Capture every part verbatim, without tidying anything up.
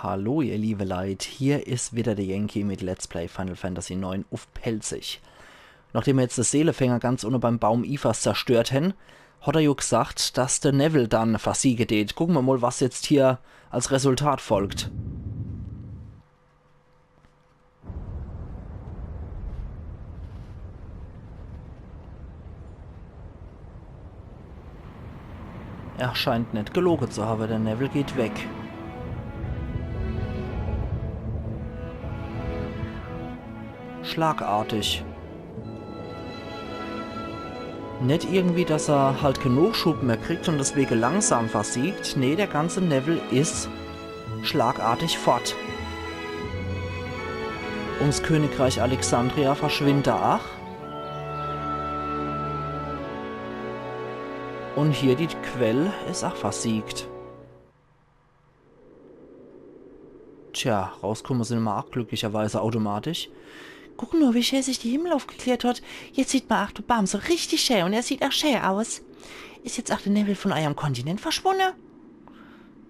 Hallo ihr liebe Leit, hier is wieder der Yankee mit Let's Play Final Fantasy neun uff Pälzisch. Nachdem mer jetzt de Seelefänger ganz unne beim Baum Ifas zerstört hen, hat er jo gesagt, dass de Newwel dann versiege dät. Gucke mer mol, was jetzt hier als Resultat folgt. Er scheint net geloge zu hawwe, de Newwel geht weg. Schlagartig. Net irgendwie, dass er halt kä Nochschub mehr kriegt un deswege langsam versiegt. Nee, de ganze Newwel is schlagartig fort. Ums Königreich Alexandria verschwindt er ach. Un hier die Quell is ach versiegt. Tja, rauskumme sin mer ach glücklicherweise automatisch. Guck nur, wie schä sich de Himmel uffgeklärt hat. Jetzt sieht mer ach de Baam so richtig schä un er sieht ach schä aus. Is jetzt ach de Newwel vun eierm Kontinent verschwunne?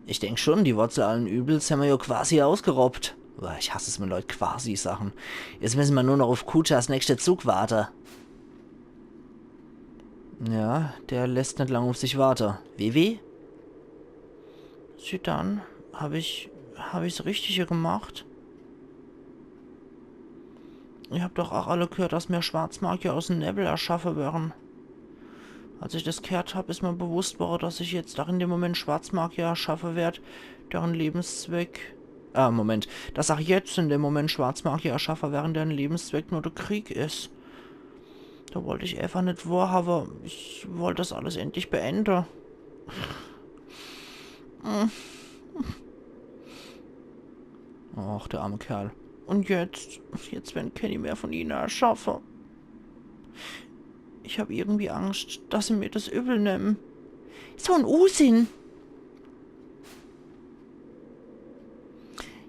Ich denk schon, die Wurzel allen Übels hämmer jo quasi ausgerottet. Uah, ich hass es, wenn Leit quasi sache. Jetzt misse mer nur noch uff Kujas nächste Zug warte. Ja, der lässt net lang uff sich warte. Vivi? Zidane, hab ich, hab ich's Richtige gemacht? Ihr habt doch ach alle gehört, dass mer Schwarzmagier aus'm Newwel erschaffe werre. Als ich des gehört hab, is mer bewusst worre, dass ich jetzt ach in dem Moment Schwarzmagier erschaffe werd, deren Lebenszweck, äh, Moment, dass ach jetzt in dem Moment Schwarzmagier erschaffe werre, deren Lebenszweck nur de Krieg is. Do wollt ich äfach net wohrhawwe. Ich wollt des alles endlich beende. Ach, der arme Kerl. Un jetzt? Jetzt werre kenni mehr vun ihne erschaffe. Ich hab irgendwie Angscht, dass se mer des üwwel nemme. So en Unsinn.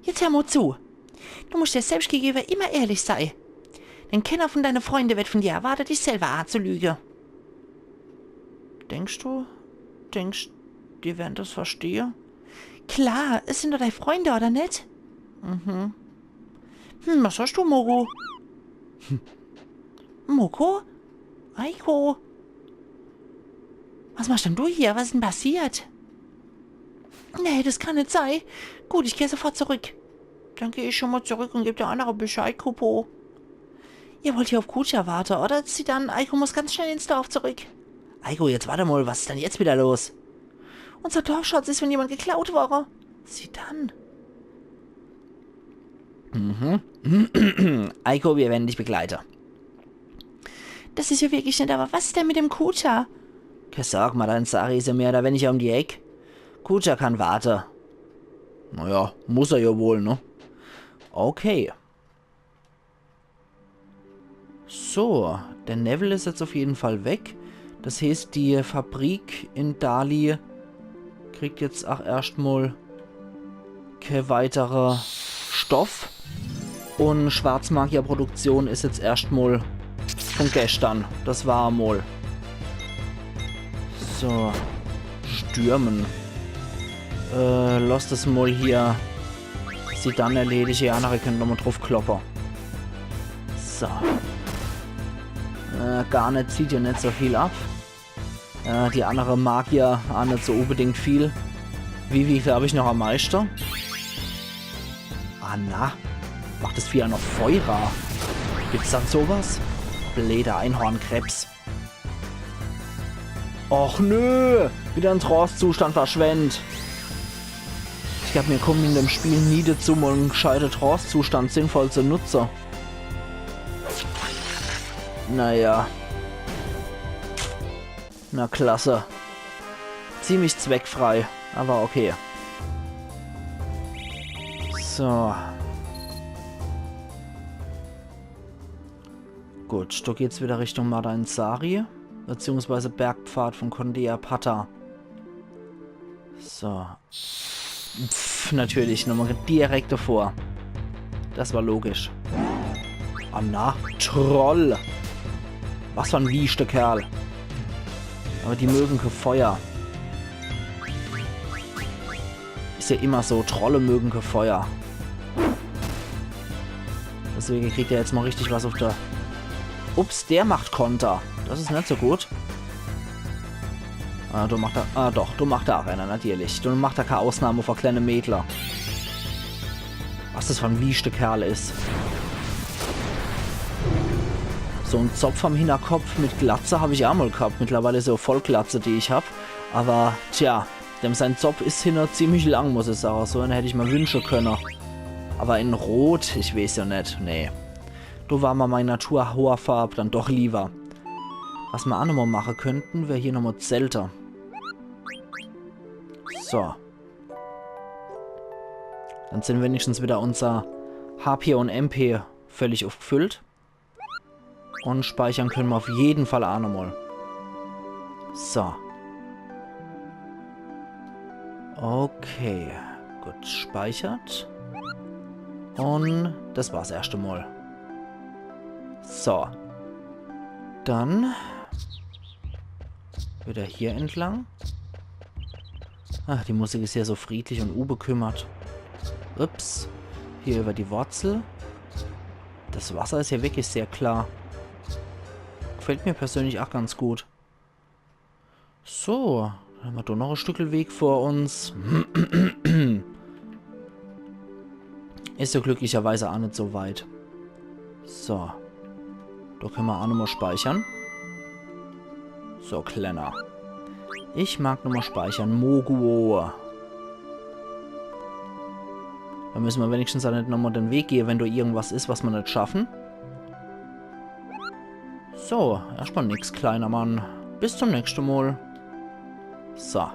Jetzt hör mol zu. Du muscht der selbscht gegenüber immer ehrlich sei. Denn kenner vun deine Freunde werd vun dir erwarte, dich selwer anzulüge. Denkst du? Denkst, die werre des verstehe? Klar, es sin doch dei Freunde, oder net? Mhm. Hm, was hascht du, Moko? Moko? Eiko? Was machst denn du hier? Was is denn passiert? Nee, des kann net sei. Gut, ich kehr sofort zurück. Dann geh ich schon mol zurück un geb de annere Bescheid, Kupo. Ihr wollt hier uff Kuja warte, oder? Zidane, Eiko muss ganz schnell ins Dorf zurück. Eiko, jetzt wart mol, was is denn jetzt wieder los? Unser Dorfschatz is vun jemand geklaut worre. Zidane. Mhm. Eiko, mir werre dich begleite. Des is jo wirklich nett, awwer was is denn mit dem Kuja? Kä Sorg, Madain Sari is jo mehr oder weniger um die Eck. Kuja kann warte. Naja, muss er jo wohl, ne? Okay. So, de Newwel is jetzt uff jeden Fall weg. Des heeßt, die Fabrik in Dali kriegt jetzt ach erscht mol kä weitere Stoff. Un Schwarzmagierproduktion is jetzt erscht mol vun geschtern. Des war mol. So. Stürmen. Äh, lass des mol hier Zidane erledige. Die annere kenne nochmol druffkloppe. So. Äh, Garnet zieht jo net so viel ab. Äh, die annere Magier ach net so unbedingt viel. Vivi, glaab ich, noch am meischte. Ah, na. Macht des Vieh noch Feuer? Gibt's dann sowas? Bleeder Einhornkrebs. Och nö, wieder en Trance-Zustand verschwendt. Ich glaab, mir kumme in dem Spiel nie dezu, mol en gscheite Trance-Zustand sinnvoll zu nutze. Naja. Na klasse. Ziemlich zweckfrei, awwer okay. So. Gut, do geht's wieder Richtung Madain Sari, beziehungsweise Bergpfad vun Kondeya Pata. So. Pff, natürlich, nochmol direkt davor. Des war logisch. Ah na, Troll. Was fer en wieschter Kerl. Awwer die möge kä Feuer. Ich Ja immer so, Trolle mögen kä Feuer. Deswege kriegt er jetzt mol richtig was uff de... Ups, der macht Konter. Des is net so gut. Ah, do macht er, ah doch, do macht er ach eener, natürlich. Do macht er kä Ausnahm fer kleine Mädler. Was des fer en wieschte Kerl is. So en Zopf am Hinnerkopf mit Glatze hab ich ach mol gehabt. Mittlerweile so Vollglatze, die ich hab. Awwer, tja, dem sein Zopf is hinne ziemlich lang, muss ich sage. So eener hätt ich mer wünsche könne. Awwer in Rot, ich weeß jo net, nee. Do war mer mei Naturhaarfarb dann doch liewer. Was mer ach nochmol mache könnten, wär hier nochmol Zelte. So. Dann sin wenigstens widder unser H P un M P völlig uffgefüllt. Un speichere könne mer uff jeden Fall ach nochmol. So. Okay. Gut, speichert. Un des war's erscht emol. So. Dann widder hier entlang. Ach, die Musik is jo so friedlich un ubekümmert. Ups. Hier iwwer die Wurzel. Des Wasser is jo wirklich sehr klar. Gefällt mer persönlich ach ganz gut. So, dann hämmer doch noch e Stückel Weg vor uns. Is jo glücklicherweise ach net so weit. So. Do könne mer ach nochmol speichere. So, Klenner. Ich mag nochmol speichere. Moguo. Do misse mer wenigstens ach net nochmol de Weg gehe, wenn do irgendwas is, was mer net schaffe. So, erschtmol nix, kleiner Mann. Bis zum nächschte Mol. So.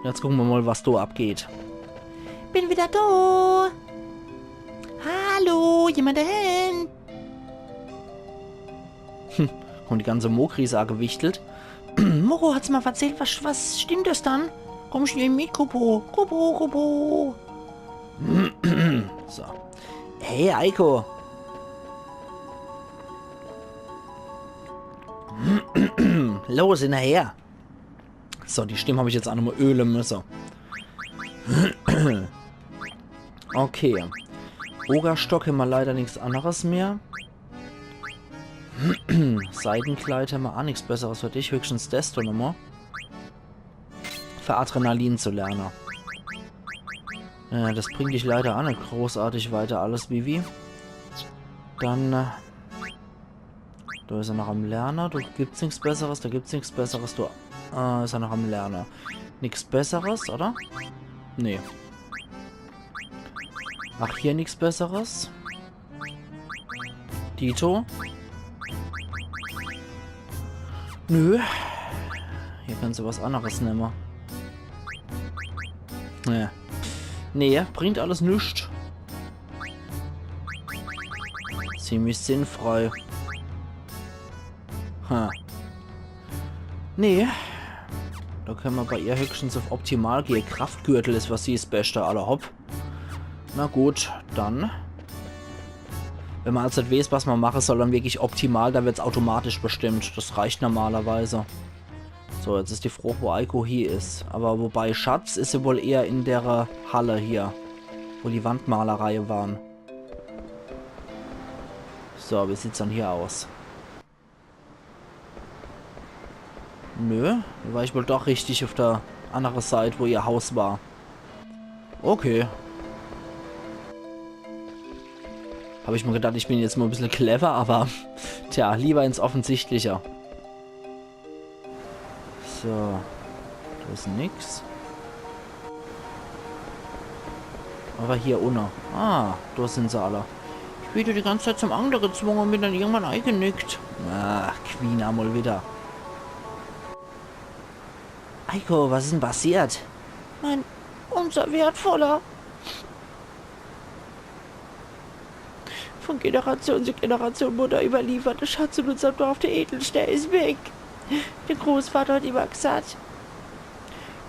Jetzt gucke mer mol, was do abgeht. Bin widder do. Hallo, jemand deheem? Hm, kummen die ganze Mogrys agewichtelt. Moro, hat's mol verzählt, was, was stimmt des dann? Komm schnell mit, Kupo. Kupo, Kupo. So. Hey, Eiko. Los, hinnerher. So, die Stimm hab ich jetzt ach nochmol öle misse. Okay. Ogerstock hämmer leider nix anneres mehr. Seidekleid hämmer ach nix Besseres für dich, höchstens des do nochmol. Für Adrenalin zu lerne. Äh, des bringt dich leider ach net großartig weiter, alles, Vivi. Dann, äh, do is er noch am Lerne, do gibt's nix Besseres, do gibt's nix Besseres, do, äh, is er noch am Lerne. Nix Besseres, oder? Nee. Ach, hier nix Besseres. Dito? Nö. Hier kannst du was anneres nemme. Nee. Nee, bringt alles nix. Ziemlich sinnfrei. Ha. Nee. Do könne mer bei ihr höchstens uff optimal gehe. Kraftgürtel is, was sie is, Beschte, alla hopp. Na gut, dann. Wenn mer also net weeß, was mer mache soll, dann wirklich optimal, do wird's automatisch bestimmt. Des reicht normalerweise. So, jetzt is die Frooch, wo Eiko hie is. Awwer wobei, Schatz is se wohl eher in dere Halle hier, wo die Wandmalereie ware. So, wie sieht's dann hier aus? Nö, do war ich wohl doch richtig uff de annere Seit, wo ihr Haus war. Okay. Hab ich mer gedacht, ich bin jetzt mol e bissel clever, awwer tja, liewer ins Offensichtliche. So. Do is nix. Awwer hier unne. Ah, do sin se alle. Ich werd die ganz Zeit zum Angle gezwunge un bin dann irgendwann eigenickt. Ah, Quina mol widder. Eiko, was is dann passiert? Mein, unser wertvoller, von Generation zu Generation Mutter überlieferte Schatz in unserm Dorf, der Edelstein, is weg. De Großvater hat immer gesagt,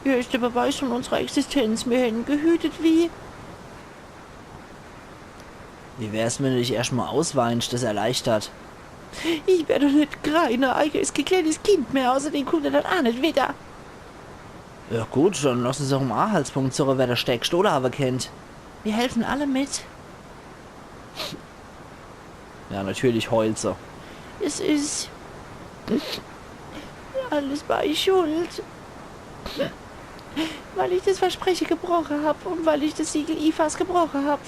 er is de Beweis von unserer Existenz. Mir hän gehütet wie... Wie wär's, wenn du dich erscht mol ausweinst? Des erleichtert. Ich werd doch net greine, Eiko is kee kleines Kind mehr. Außerdem kummt er dann ach net widder. Ja gut, dann lass uns doch em Anhaltspunkt suche, wer de Steck gstohle hawwe kennt. Mir helfen alle mit. Ja, natürlich heult se. Es is alles mei Schuld. Weil ich des Verspreche gebroche hab un weil ich des Siegel Ifas gebroche hab.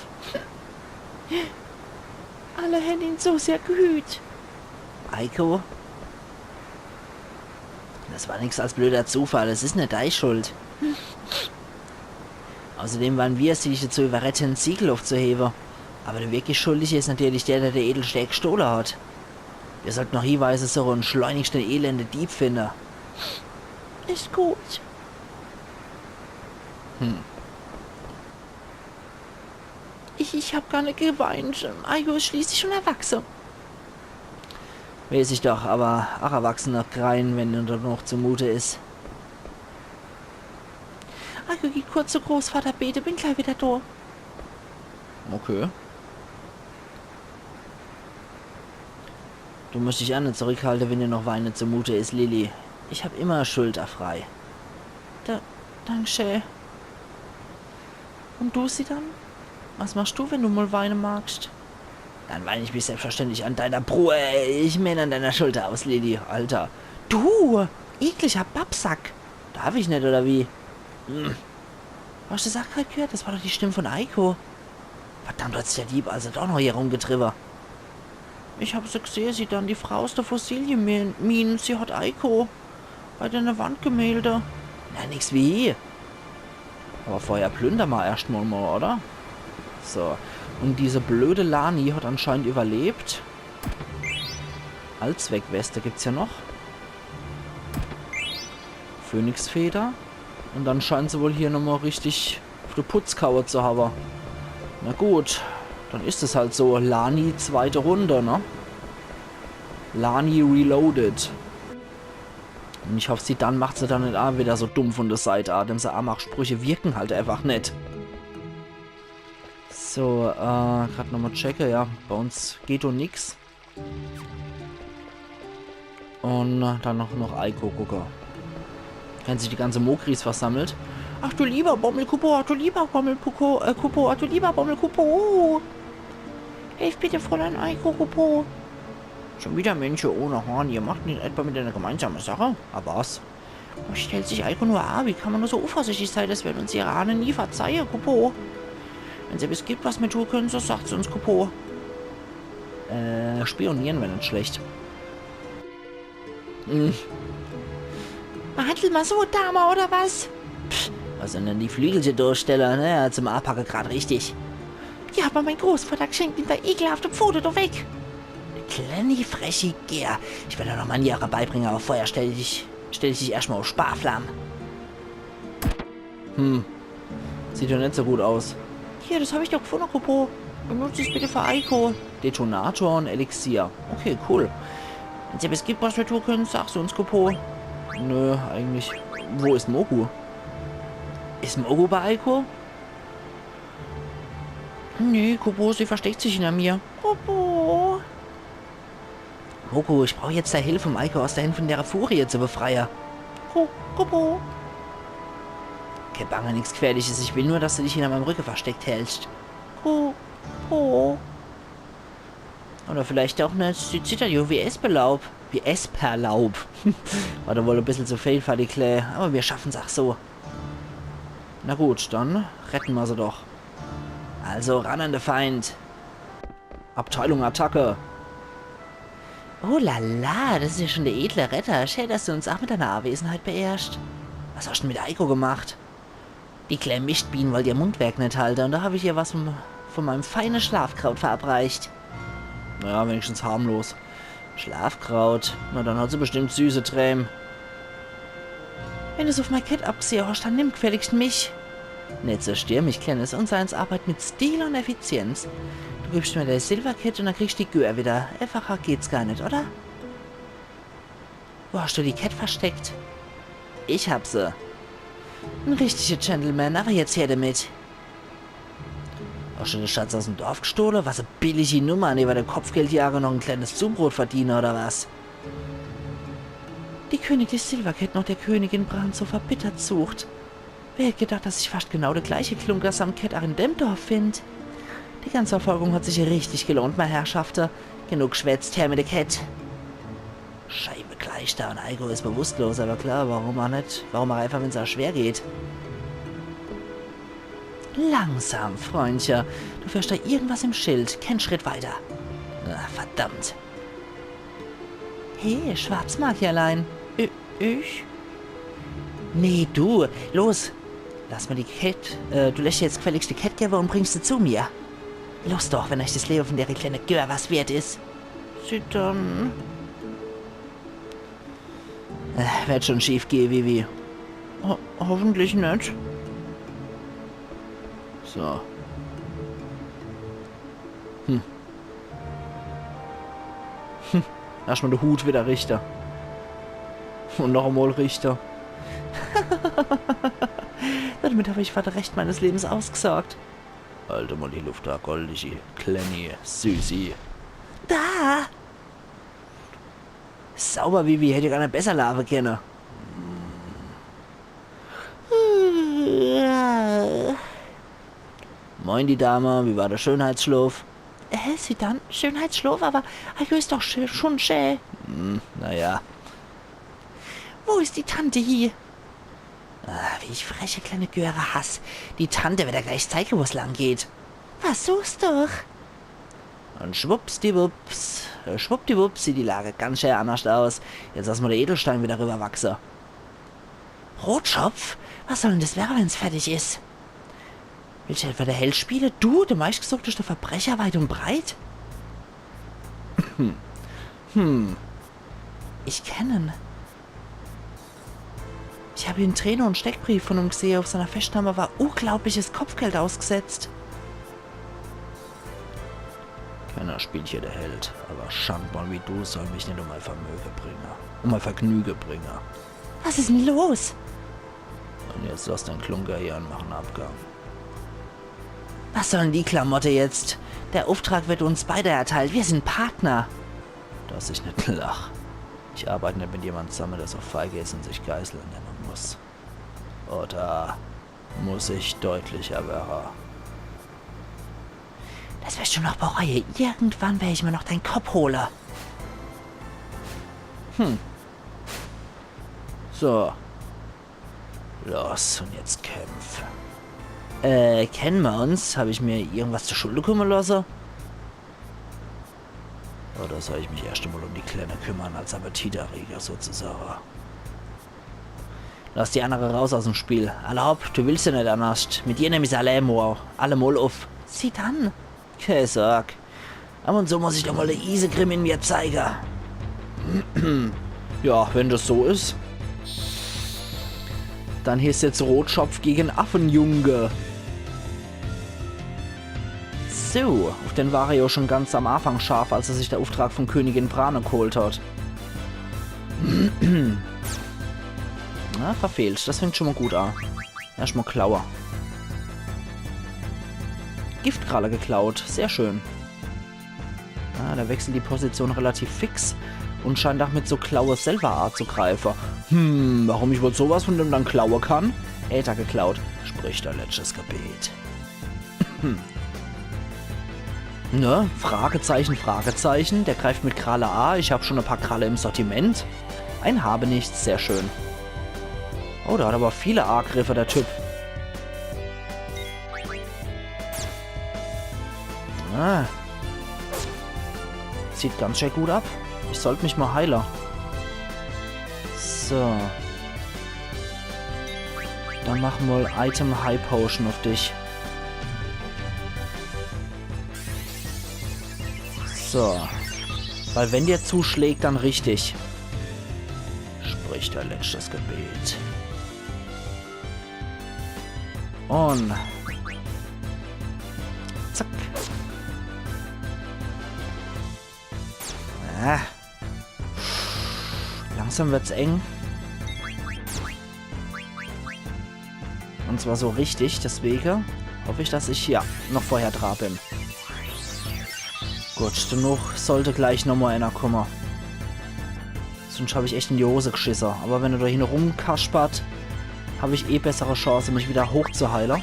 Alle hän ihn so sehr gehüt. Eiko? Des war nix als blöder Zufall, es is net dei Schuld. Außerdem waren mir es, die dich dazu überredt hän, des Siegel uffzuhewe. Awwer de wirklich Schuldige is natürlich der, der de Edelsteck gstohle hat. Mir sollten noch hieweise suche un schleunigscht den elende Dieb finde. Is gut. Hm. Ich, ich hab gar net geweint. Eiko is schließlich schun erwachse. Weeß ich doch, awwer ach Erwachsene greine, wenn ihne danach zumute is. Eiko geht kurz zu Großvater bete, bin gleich wieder do. Okay. Du muscht dich ach net zurückhalte, wenn dir noch weine zumute is, Lilly. Ich hab immer Schulter frei. Da, danke schee. Un du, Zidane? Was machscht du, wenn du mol weine magscht? Dann wein ich mich selbstverständlich an deiner Bru-, äh, ich mään an deiner Schulter aus, Lilly, Alter. Du ekliger Babbsack. Darf ich net, oder wie? Hm. Hascht des ach grad gehört? Des war doch die Stimm vun Eiko. Verdammt, hat sich de Dieb also doch noch hier rumgetriwwe. Ich hab se gsehe, Zidane, die Frau aus de Fossilienmine. Sie hat Eiko bei dene Wandgemälde. Na, nix wie hie. Awwer vorher plünder ma erscht mol, mol, oder? So. Un diese blöde Lani hat anscheinend überlebt. Allzweckweste gibt's ja noch. Phönixfeder. Un dann scheint se wohl hier nochmol richtig uff de Putz ghaue zu hawwe. Na gut, dann is es halt so. Lani, zweite Runde, ne? Lani reloaded. Un ich hoff, Zidane macht se dann net ach wieder so dumm vun de Seit aa, denn so Anmachsprüche wirken halt einfach net. So, äh, grad nochmol checke, ja, bei uns geht doch nix. Un dann noch, noch Eiko gucke. Hän sich die ganze Mogris versammelt. Ach du lieber Bommelkupo, ach du lieber Bommelpuko, äh, Kupo, ach du lieber Bommelkupo. Helf bitte Fräulein Eiko, Kupo. Schun wieder Minsche ohne Horn. Ihr macht net etwa mit ener gemeinsame Sache? Awwer was? Was stellt sich Eiko nur aa? Wie kann ma nur so unvorsichtig sei? Des werd uns ihre Ahne nie verzeihe, Kupo. Wenn's ebbes gibt, was mir tue kenne, so sagt's uns, Kupo. Äh, spioniere wär net schlecht. Hm. Behandel ma so Dame, oder was? Pff, was solln dann die Flügelche dorstelle? Naja, zum Aapacke grad richtig. Ja, awwer mein Großvater gschenkt ihm dei ekelhafte Pfote doch weg. Kleeni frechi Gär. Ich werd der noch Maniere beibringe, awwer vorher stell ich, stell ich dich erscht mol uff Sparflamme. Hm. Sieht jo net so gut aus. Hier, des hab ich doch gfunne, Kupo. Benutz es bitte für Eiko. Detonator un Elixier. Okay, cool. Wenn's ebbes gibt, was mir tue kenne, sag's uns, Kupo. Nö, eigentlich. Wo is Mogu? Is Mogu bei Eiko? Nee, Kupo, sie versteckt sich hinner mir. Kupo. Mogu, ich brauch jetzt dei Hilf, um Eiko aus de Händ vun dere Furie zu befreie. Ku-, Kupo. Kee Bange, nix Gfährliches. Ich will nur, dass du dich hinner meim Rücke versteckt hältscht. Kupo. Oder vielleicht ach net. Sie zittert jo wie Esperlaub. Wie Esperlaub. War doch wohl e bissel zu viel für die Klää. Awwer mir schaffen's ach so. Na gut, dann rette ma se doch. Also ran an de Feind. Abteilung Attacke. Oh la la, des is jo schun de edle Retter. Schää, dass du uns ach mit deiner Anwesenheit beehrscht. Was hascht dann mit Eiko gemacht? Die klää Mischtbien wollt ihr Mundwerk net halte un do hab ich ihr was vun, vun meim feine Schlafkraut verabreicht. Naja, wenigstens harmlos. Schlafkraut. Na, dann hat se bestimmt süße Träm. Wenn du's uff mei Kett abgsehe hascht, dann nimm gfälligscht mich. Net so stürmisch, Klennes. Unsereins arbeit mit Stil un Effizienz. Du gibscht mir dei Silwerkett un dann kriegscht die Gür wieder. Eefacher geht's gar net, oder? Wo hascht du die Kett versteckt? Ich hab se. En richtiger Gentleman, awwer jetzt her demit. Hascht du de Schatz aus'm Dorf gstohle? Was e billigi Nummer, newe de Kopfgeldjagd noch e kleenes Zubrot verdiene, oder was? Die königliche Silvercat noch der Königin Bran so verbittert sucht. Wer hätt gedacht, dass sich fascht genau de gleiche Klunker samt Cat ach in dem Dorf findt? Die ganze Verfolgung hat sich richtig gelohnt, mei Herrschafte. Genug geschwätzt, her mit de Cat. Scheibekleischter, un Eiko is bewusstlos, awwer klar, warum ach net? Warum ach einfach, wenn's ach schwer geht? Langsam, Freundche. Du führsch do irgendwas im Schild. Kän Schritt weiter. Na, verdammt. Hey, Schwarzmagierlein. Ü- Ich? Nee, du. Los. Lass mer die Cat, äh, du lässt jetzt gefälligst die Cat gewwe un bringsch se zu mir. Los doch, wenn eich des Lewe vun dere klenne Göre was wert is. Zidane. Äh, werd schun schief gehe, Vivi. Ho hoffentlich net. So. Hm. Hm. Erschtmol de Hut widder richte. Un noch emol richte. Damit hab ich fer de Rescht meines Lebens ausgesorgt. Halt emol die Luft a, goldichi, klenni, süßi. Da! Sauber, Vivi, hätt jo gar net besser laafe kenne. Moin, die Dame, wie war de Schönheitsschlof? Äh, Zidane, Schönheitsschlof, awwer Eiko is doch schö- schun schä. Hm, naja. Wo is die Tante hie? Ah, wie ich freche klenne Göre hass. Die Tante werd der gleich zeige, wo's lang geht. Versuch's doch. Un schwuppsdiwupps, äh, schwuppdiwupps sieht die Lage ganz schä annerscht aus. Jetzt lass mer de Edelstein widder riwwer wachse. Rotschopf? Was soll'n des werre, wenn's fertig is? Willsch etwa de Held spiele? Du, de meischtgesuchteste Verbrecher weit un breit? Hm. Ich kenn en. Ich hab in Treno en Steckbrief vun em gsehe. Uff seiner Feschtnahme war unglaubliches Kopfgeld ausgesetzt. Kenner spielt hier de Held, awwer Schandmaul wie du soll mich net um mei Vermöge bringe. Um mei Vergnüge bringe. Was is'n los? Un jetzt lass den Klunker hier un mach en Abgang. Was soll'n die Klamotte jetzt? Der Ufftrag wird uns beide erteilt. Wir sind Partner. Dass ich net lach. Ich arbeite net mit jemand zamme, der so feige is un sich Geisel nemme muss. Oder muss ich deutlicher werre? Des werscht du noch bereue. Irgendwann wer ich mer noch dein Kopp hole. Hm. So. Los, un jetzt kämpf. Äh, kenne mer uns? Hab ich mer irgendwas zu Schulde kumme losse? Oder soll ich mich erscht emol um die Klenne kümmere, als Appetitrieger sozusage? Lass die annere raus aus em Spiel. Alla hopp, du willsch jo net annerscht. Mit dir nemm ich's allemol, allemol uff. Zidane. Kee Sorg. Ab un zu muss ich doch mol de Isegrim in mir zeige. Ja, wenn des so is. Dann heeßt's jetzt Rotschopf gegen Affenjunge. So, uff den war er jo schun ganz am Aafang scharf, als er sich de Ufftrag vun Königin Brane geholt hat. Na, verfehlt. Des fängt schun mol gut a. Erscht mol klaue. Giftkralle geklaut. Sehr schön. Ah, der wechselt die Position relativ fix un scheint ach mit so Klaue selwer aazugreife. Hm, warum ich wohl so was vun dem dann klaue kann? Äther geklaut. Sprich dein letschtes Gebet. Hm. Ne? Fragezeichen, Fragezeichen. Der greift mit Kralle a. Ich hab schun e paar Kralle im Sortiment. Ein Habenichts, sehr schön. Oh, der hat awwer viele Aagriffe, der Typ. Ah. Zieht ganz schä gut ab. Ich sollt mich mol heile. So. Dann mach mol Item High Potion uff dich. So. Weil wenn der zuschlägt, dann richtig. Sprich dein letschtes Gebet. Un zack. Ah. Langsam wird's eng. Un zwar so richtig, deswege hoff ich, dass ich, ja, noch vorher dra bin. Gut, dennoch sollt gleich nochmol ener kumme. Sonst hab ich echt in die Hose gschisse. Aber wenn er do hinne rumkaspert, hab ich eh bessere Chance, mich wieder hochzuheile.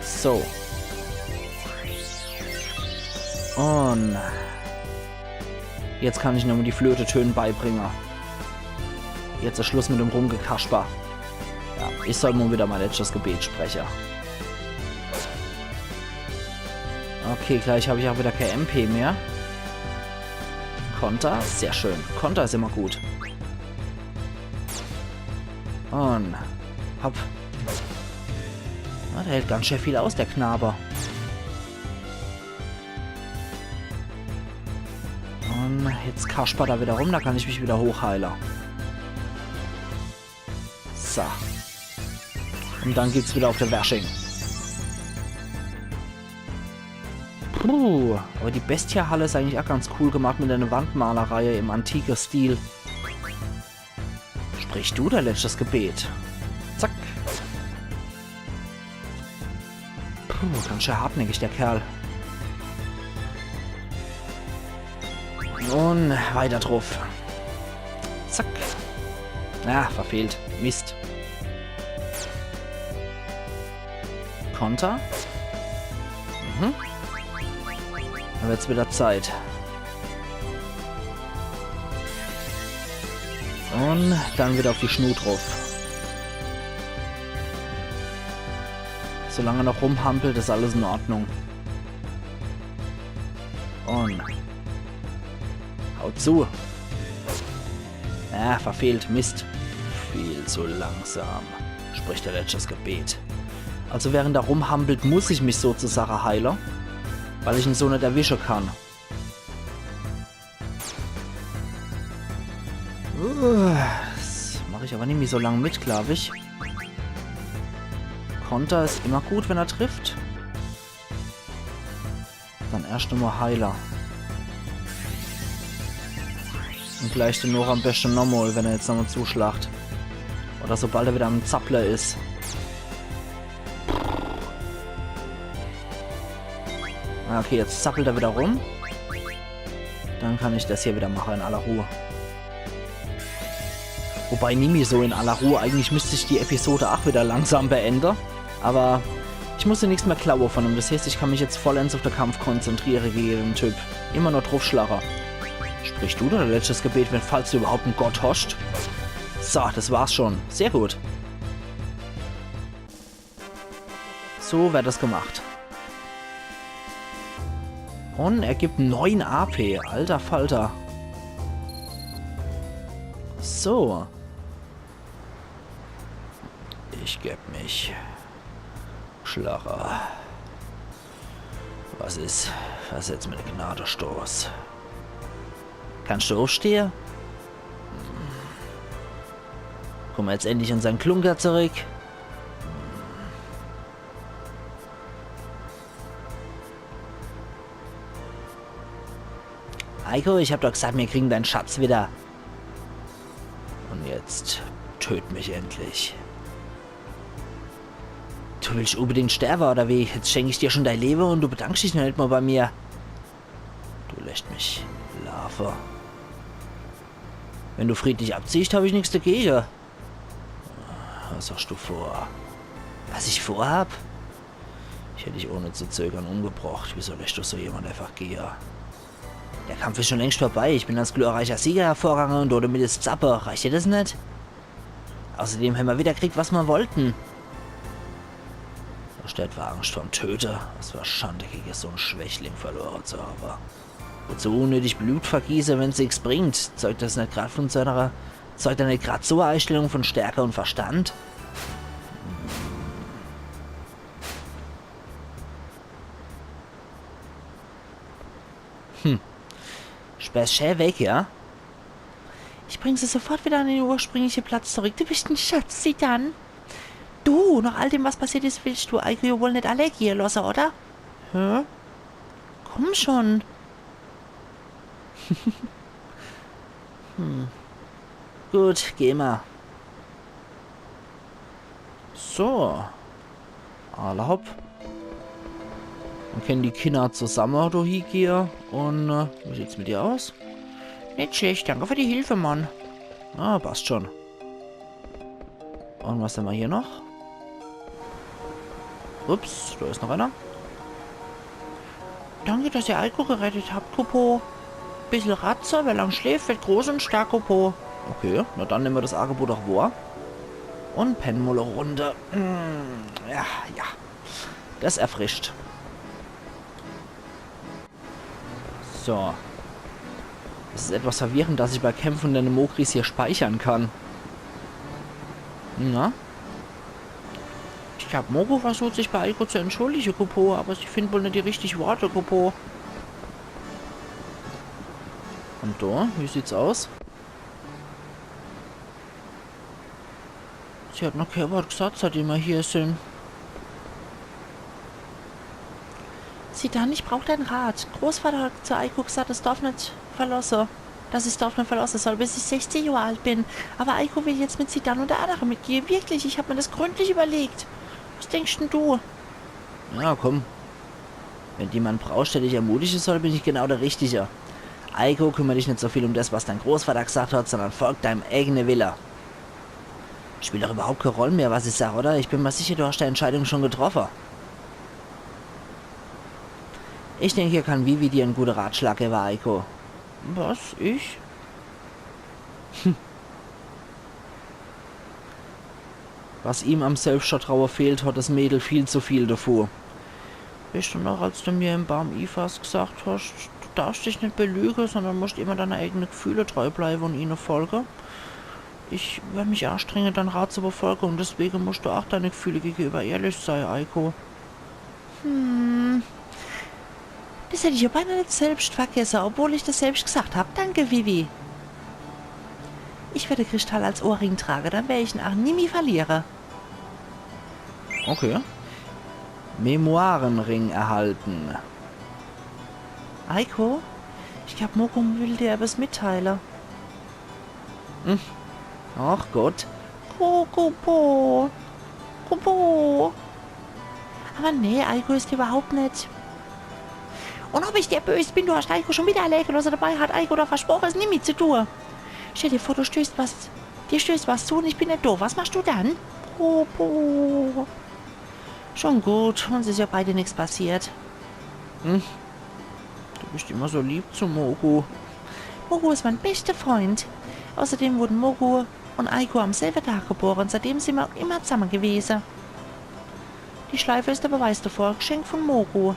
So. Und jetzt kann ich em die Flötetöne beibringe. Jetzt is Schluss mit dem Rumgekasper. Ja, ich soll mol wieder mein letschtes Gebet spreche. Okay, gleich hab ich auch wieder kee M P mehr. Konter, sehr schön. Konter is immer gut. Und hopp. Na, der hält ganz schön viel aus, der Knabe. Und jetzt kaspert er wieder rum, da kann ich mich wieder hochheile. So. Und dann geht's wieder auf de Wersching. Puh, aber die Bestia-Halle is eigentlich auch ganz cool gemacht mit einer Wandmalerei im antike Stil. Sprich du dein letschtes Gebet. Zack. Puh, ganz schön hartnäckig, der Kerl. Und weiter drauf. Zack. Ah, verfehlt. Mist. Konter. Mhm. Dann wird's wieder Zeit. Und dann wieder auf die Schnut drauf. Solange er noch rumhampelt, is alles in Ordnung. Und haut zu. Ah, verfehlt. Mist. Viel zu langsam. Sprich dein letschtes Gebet. Also während er rumhampelt, muss ich mich sozusagen heile, weil ich ihn so net erwische kann. Uh, das mach ich aber nimmi so lang mit, glaub ich. Konter is immer gut, wenn er trifft. Dann erscht emol heile. Und gleich dann noch am beschte nochmol, wenn er jetzt nochmol zuschlacht. Oder sobald er wieder am Zapple is. Ah, okay, jetzt zappelt er wieder rum. Dann kann ich das hier wieder mache in aller Ruhe. Wobei nimmi so in aller Ruhe. Eigentlich müsst ich die Episode auch wieder langsam beende. Aber ich muss ja nix mehr klaue von ihm. Das heißt, ich kann mich jetzt vollends auf de Kampf konzentriere gege den Typ. Immer nur draufschlage. Sprich du dein letschtes Gebet, wenn, falls du überhaupt en Gott hast. So, das war's schon. Sehr gut. So wird das gemacht. Und er gibt neun A P. Alter Falter. So. Ich geb mich gschlache. Was is? Versetz mir de Gnadestoß. Kannst du aufstehe? Kummer jetzt endlich unsern Klunker zurück? Eiko, ich hab doch gesagt, mir kriegen deinen Schatz wieder. Und jetzt töt mich endlich. Du willst unbedingt sterbe, oder wie? Jetzt schenk ich dir schon dein Leben und du bedankst dich noch nicht mal bei mir. Du lässt mich laafe. Wenn du friedlich abziehst, hab ich nix dagegen. Was hast du vor? Was ich vorhab? Ich hätt dich ohne zu zögern umgebracht. Wieso lässt du so jemand einfach gehe? Der Kampf is schon längst vorbei. Ich bin als glorreicher Sieger hervorgegangen und damit is Zappe. Reicht dir das net? Außerdem hämmer wieder kriegt, was mer wollten. Hast du etwa Angst vorm Töte? Es wär Schande, gegen so en Schwächling verloren zu haben. Wozu unnötig Blut vergieße, wenn's nix bringt? Zeugt das net grad von so einer, zeugt das net grad so eine Einstellung von Stärke und Verstand? Hm. Sperrst schä weg, ja? Ich bring se sofort wieder an den ursprünglichen Platz zurück. Du bist en Schatz, Zidane. Du, nach all dem, was passiert is, willst du Eiko wohl net allä gehe losse, oder? Hä? Komm schon. Hm. Gut, geh mal. So. Alla hopp. Dann kennen die Kinner zusamme do hiegehe. Un, äh, wie sieht's mit dir aus? Net schlecht, danke für die Hilfe, Mann. Ah, passt schon. Un was hämmer hier noch? Ups, do is noch einer. Danke, dass ihr Eiko gerettet habt, Kupo. Bissel Ratze, wer lang schläft, wird groß un stark, Kupo. Okay, na dann nemme mer das Agebot doch wohr. Un penne mol e Runde. Mm, ja, ja. Das erfrischt. So. Es is etwas verwirrend, dass ich bei Kämpfen mit de Mogris hier speichere kann. Na? Ich glaab, Mogu versucht sich bei Eiko zu entschuldige, Kupo, aber sie findt wohl net die richtige Worte, Kupo. Un do, wie sieht's aus? Sie hat noch kee Wort gesagt, seitdem mer hier sin. Zidane, ich brauch dein Rat. Großvater hat zu Eiko gesagt, das Dorf net verlosse, dass ich das Dorf net verlosse soll, bis ich sechzig Johr alt bin. Aber Eiko will jetzt mit Zidane un de annere mitgehe. Wirklich, ich hab mer das gründlich überlegt. Was denkst denn du? Ja, komm. Wenn du jemand brauchst, der dich ermutige soll, bin ich genau der Richtige. Eiko, kümmer dich net so viel um das, was dein Großvater gesagt hat, sondern folg deinem eigene Wille. Spielt doch überhaupt kee Roll mehr, was ich sag, oder? Ich bin mer sicher, du hast deine Entscheidung schon getroffe. Ich denk, hier kann Vivi dir en gute Ratschlag gewwe, Eiko. Was? Ich? Hm. Was ihm am Selbstvertraue fehlt, hat das Mädel viel zu viel davor. Weescht du noch, als du mir im Baum Ifas gesagt hast, du darfst dich net belüge, sondern musst immer deine eigene Gefühle treu bleibe un ihne folge? Ich werd mich anstrenge, dein Rat zu befolge, un deswege musst du auch deine Gefühle gegenüber ehrlich sei, Eiko. Hm. Das hätt ich ja beinah net selbst vergesse, obwohl ich das selbst gesagt hab. Danke, Vivi. Ich werd de Kristall als Ohrring trage, dann wer ich en auch nimmi verliere. Okay. Memoirenring erhalten. Eiko, ich glaab, Mogu will dir etwas mitteile. Hm. Ach Gott. Ku-, Kupo. Kupo. Aber nee, Eiko is überhaupt net. Un ob ich dir bös bin, du hast Eiko schon wieder allee gelosse. Dabei hat Eiko doch versproche, es nimmi zu tue. Stell dir vor, du stößt was, dir stößt was zu un ich bin net do. Was machst du dann? Kupo. Schon gut, uns is ja beide nix passiert. Hm. Du bist immer so lieb zu Mogu. Mogu is mein bester Freund. Außerdem wurden Mogu un Eiko am selben Tag geboren. Seitdem sin mer immer zusammen gewese. Die Schleife is de Beweis davor. Geschenk von Mogu.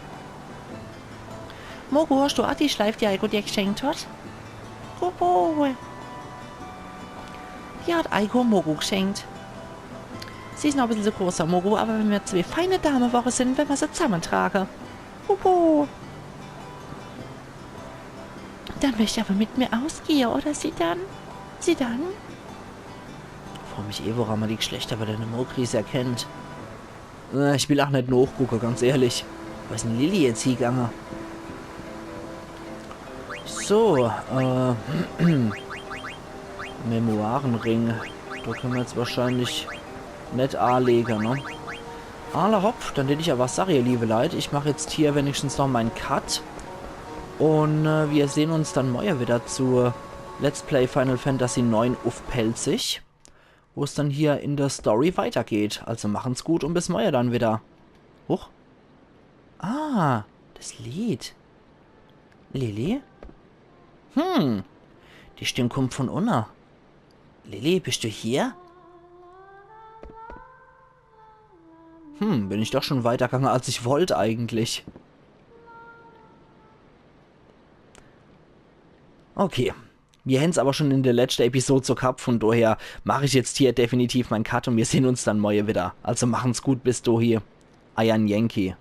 Mogu, hast du auch die Schleif, die Eiko dir geschenkt hat? Kupo. Die hat Eiko Mogu geschenkt. Sie is noch e bissel zu groß für Mogu, aber wenn mer zwee feine Dame worre sin, wenn mer se zusammentrage. Kupo. Dann möcht ich aber mit mir ausgehe, oder Zidane? Zidane? Frag mich eh, woran mer die Geschlechter bei de Mogris erkennt. Äh, ich will auch net nochgucke, ganz ehrlich. Wo is denn Lilly jetzt hiegange? So, äh, Memoirenring. Do könne mer jetzt wahrscheinlich net anlege, ne? Alla hopp, dann tät ich aber sage, ihr liebe Leit, ich mach jetzt hier wenigstens noch mein Cut. Un, äh, wir sehn uns dann morje wieder zu Let's Play Final Fantasy neun uff Pälzisch, wo's dann hier in der Story weitergeht. Also machen's gut un bis morje dann wieder. Huch. Ah, das Lied. Lilly? Hm, die Stimm kummt von unne. Lilly, bist du hier? Hm, bin ich doch schon weitergange, als ich wollt eigentlich. Okay. Wir hän's aber schon in der letschte Episode so gehabt, von daher mach ich jetzt hier definitiv mein Cut un wir sehn uns dann morje wieder. Also machen's gut, bis dohie. Eiern Yankee.